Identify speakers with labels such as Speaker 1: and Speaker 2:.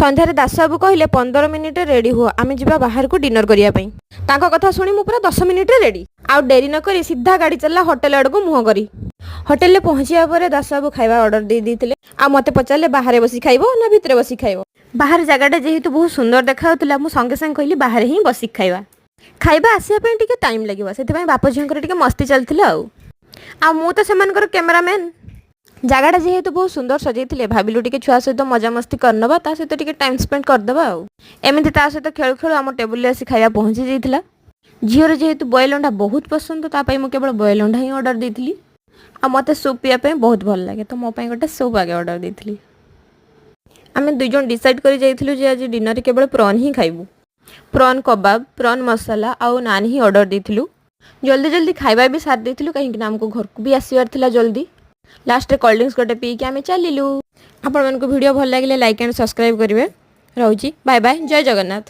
Speaker 1: ସନ୍ଧ୍ୟାରେ ଦାସବାବୁ କହିଲେ, "15 ମିନିଟ୍ରେ ରେଡ଼ି ହୁଅ, ଆମେ ଯିବା ବାହାରକୁ ଡିନର କରିବା ପାଇଁ।" ତାଙ୍କ କଥା ଶୁଣି ମୁଁ ପୁରା 10 ମିନିଟ୍ରେ ରେଡ଼ି। ଆଉ ଡେରି ନ କରି ସିଧା ଗାଡ଼ି ଚାଲିଲା ହୋଟେଲ ଆଡ଼କୁ ମୁହଁ କରି। ହୋଟେଲରେ ପହଞ୍ଚିବା ପରେ ଦାସବାବୁ ଖାଇବା ଅର୍ଡର ଦେଇ ଦେଇଥିଲେ ଆଉ ମୋତେ ପଚାରିଲେ, ବାହାରେ ବସି ଖାଇବ ନା ଭିତରେ ବସି ଖାଇବ? ବାହାର ଜାଗାଟା ଯେହେତୁ ବହୁତ ସୁନ୍ଦର ଦେଖାଯାଉଥିଲା, ମୁଁ ସଙ୍ଗେ ସଙ୍ଗେ କହିଲି, ବାହାରେ ହିଁ ବସିକି ଖାଇବା। ଖାଇବା ଆସିବା ପାଇଁ ଟିକେ ଟାଇମ୍ ଲାଗିବ, ସେଥିପାଇଁ ବାପ ଝିଅଙ୍କର ଟିକେ ମସ୍ତି ଚାଲିଥିଲା ଆଉ ଆଉ ମୁଁ ତ ସେମାନଙ୍କର କ୍ୟାମେରାମ୍ୟାନ୍। ଜାଗାଟା ଯେହେତୁ ବହୁତ ସୁନ୍ଦର ସଜେଇଥିଲେ, ଭାବିଲୁ ଟିକେ ଛୁଆ ସହିତ ମଜାମସ୍ତି କରିନେବା, ତା ସହିତ ଟିକେ ଟାଇମ୍ ସ୍ପେଣ୍ଡ କରିଦେବା। ଆଉ ଏମିତି ତା ସହିତ ଖେଳୁ ଖେଳୁ ଆମ ଟେବୁଲରେ ଆସି ଖାଇବା ପହଞ୍ଚି ଯାଇଥିଲା। ଝିଅର ଯେହେତୁ ବଏଲ୍ ଅଣ୍ଡା ବହୁତ ପସନ୍ଦ, ତା ପାଇଁ ମୁଁ କେବଳ ବଏଲ୍ ଅଣ୍ଡା ହିଁ ଅର୍ଡ଼ର ଦେଇଥିଲି। ଆଉ ମୋତେ ସୁପ୍ ପିଇବା ପାଇଁ ବହୁତ ଭଲ ଲାଗେ, ତ ମୋ ପାଇଁ ଗୋଟେ ସୁପ୍ ଆଗେ ଅର୍ଡ଼ର ଦେଇଥିଲି। ଆମେ ଦୁଇ ଜଣ ଡିସାଇଡ଼୍ କରି ଯାଇଥିଲୁ ଯେ ଆଜି ଡିନରରେ କେବଳ ପ୍ରନ୍ ହିଁ ଖାଇବୁ। ପ୍ରନ୍ କବାବ, ପ୍ରନ୍ ମସଲା ଆଉ ନାନ୍ ହିଁ ଅର୍ଡ଼ର ଦେଇଥିଲୁ। ଜଲ୍ଦି ଜଲ୍ଦି ଖାଇବା ବି ସାରି ଦେଇଥିଲୁ, କାହିଁକିନା ଆମକୁ ଘରକୁ ବି ଆସିବାର ଥିଲା ଜଲ୍ଦି। ଲାଷ୍ଟରେ କୋଲ୍ଡ ଡ୍ରିଙ୍କସ୍ ଗୋଟେ ପିଇକି ଆମେ ଚାଲିଲୁ। ଆପଣମାନଙ୍କୁ ଭିଡ଼ିଓ ଭଲ ଲାଗିଲେ ଲାଇକ୍ ଆଣ୍ଡ ସବସ୍କ୍ରାଇବ୍ କରିବେ। ରହୁଛି, ବାଏ ବାଏ, ଜୟ ଜଗନ୍ନାଥ।